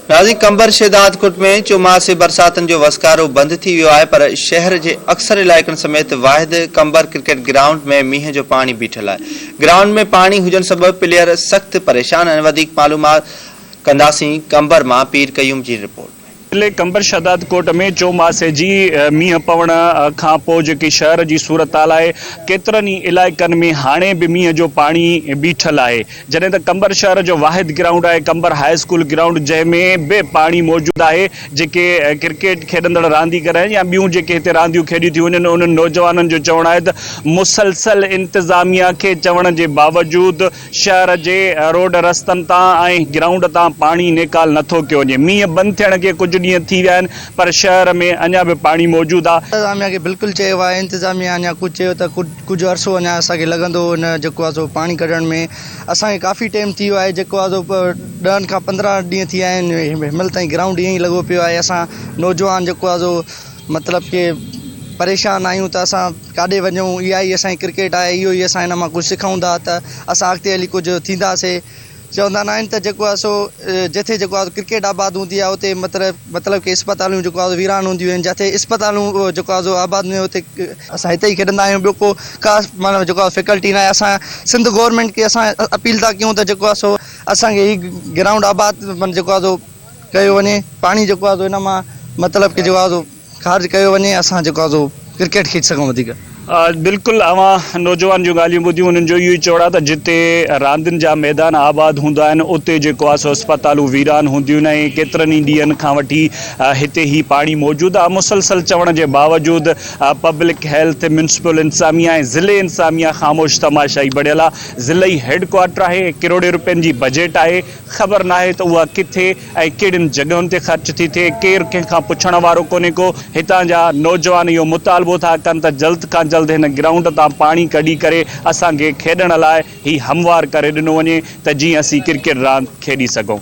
ناظرين قمبر شهدادڪوٽ ۾ چوماسي برساتن جو وسڪارو بند ٿي ويو آهي پر شهر جي اڪثر علائقن سميت واحد قمبر ڪرڪيٽ گرائونڊ ۾ مينهن جو پاڻي بيٺل آهي گرائونڊ ۾ پاڻي هجڻ سبب پليئر سخت پريشان آهن وڌيڪ معلومات ڪنداسين قمبر مان پير قيوم جي رپورٽ ۾. ضلعي قمبر شهدادڪوٽ ۾ چوماسي جي مينهن پوڻ کان پوء جيڪي شهر جي صورتحال آهي ڪيترن ئي علائقن ۾ هاڻي به مينهن جو پاڻي بيٺل آهي جڏهن ته قمبر شهر جو واحد گرائونڊ آهي قمبر هاء اسڪول گرائونڊ جنهن ۾ به پاڻي موجود آهي جيڪي ڪرڪيٽ کيڏندڙ رانديگر آهن يا ٻيون جيڪي هتي رانديون کيڏيون ٿيون وڃن انهن نوجوانن جو چوڻ آهي ته مسلسل انتظاميا کي چوڻ جي باوجود شهر جي روڊ رستن تان ۽ گرائونڊ تان پاڻي نيڪال نٿو ڪيو وڃي. مينهن بند ٿيڻ کي ڪجهه ڏينهن ٿي ويا آهن پر شهر ۾ اڃا به پاڻي موجود آ. انتظاميا کي بلڪل چيو آهي انتظاميا اڃا ڪجهه چيو ته ڪجهه عرصو اڃا اسان کي لڳندو ان جيڪو آهي سو پاڻي ڪڍڻ ۾ اسان کي ڪافي ٽيم ٿي ويو آهي جيڪو آهي سو ڏهن کان 15 ڏينهن ٿي ويا آهن هن مهل تائين گرائونڊ ائين ئي لڳو پيو آهي اسان نوجوان جيڪو آهي سو مطلب ڪي پريشان آهيون ته اسان ڪاڏي وڃون اها ئي اسان جي ڪرڪيٽ آهي اهو ئي اسان هن مان ڪجهه سکون ٿا ته اسان اڳتي هلي ڪجهه ٿينداسي چوندا نه آهن ته جيڪو آهي سو جتي جيڪو آهي ڪرڪيٽ آباد هوندي آهي اتي مطلب مطلب ڪي اسپتالون جيڪو آهي ويران هونديون آهن جتي اسپتالون جيڪو آهي سو آباد هونديون آهن اتي اسان هتي ئي کيڏندا آهيون ٻيو ڪو ڪا معنيٰ جيڪو آهي فيڪلٽي ناهي اسان سنڌ گورنمينٽ کي اسان اپيل ٿا ڪيون ته جيڪو آهي سو اسان کي هي گرائونڊ آباد معنيٰ جيڪو آهي سو ڪيو وڃي پاڻي جيڪو آهي سو هن مان مطلب ڪي جيڪو آهي سو خارج ڪيو وڃي اسان جيڪو آهي سو ڪرڪيٽ کيڏي سگهون وڌيڪ. بلڪل اوهان نوجوان جون ڳالهيون ٻڌيون انهن جو اهو ئي چوڻ آهي ته جتي راندين جا ميدان آباد هوندا آهن اتي جيڪو آهي سو اسپتالون ويران هونديون آهن ۽ ڪيترن ئي ڏينهن کان وٺي هتي هي پاڻي موجود آهي مسلسل چوڻ جي باوجود پبلڪ هيلٿ ميونسپل انتظاميا ۽ ضلعي انتظاميا خاموش تماشائي بڻيل آهي ضلعي هيڊ ڪوارٽر آهي ڪروڙين روپين جي بجيٽ آهي خبر ناهي ته اها ڪٿي ۽ ڪهڙين جڳهين تي خرچ ٿي ٿئي، ڪير ڪنهن کان پڇڻ وارو ڪونهي ڪو، هتان جا نوجوان اهو مطالبو ٿا ڪن ته جلد کان جلد هن گرائونڊ تان پاڻي ڪڍي ڪري اسان کي کيڏڻ لاء هي هموار ڪري ڏنو وڃي ته جيئن اسين ڪرڪيٽ راند کيڏي سگهون.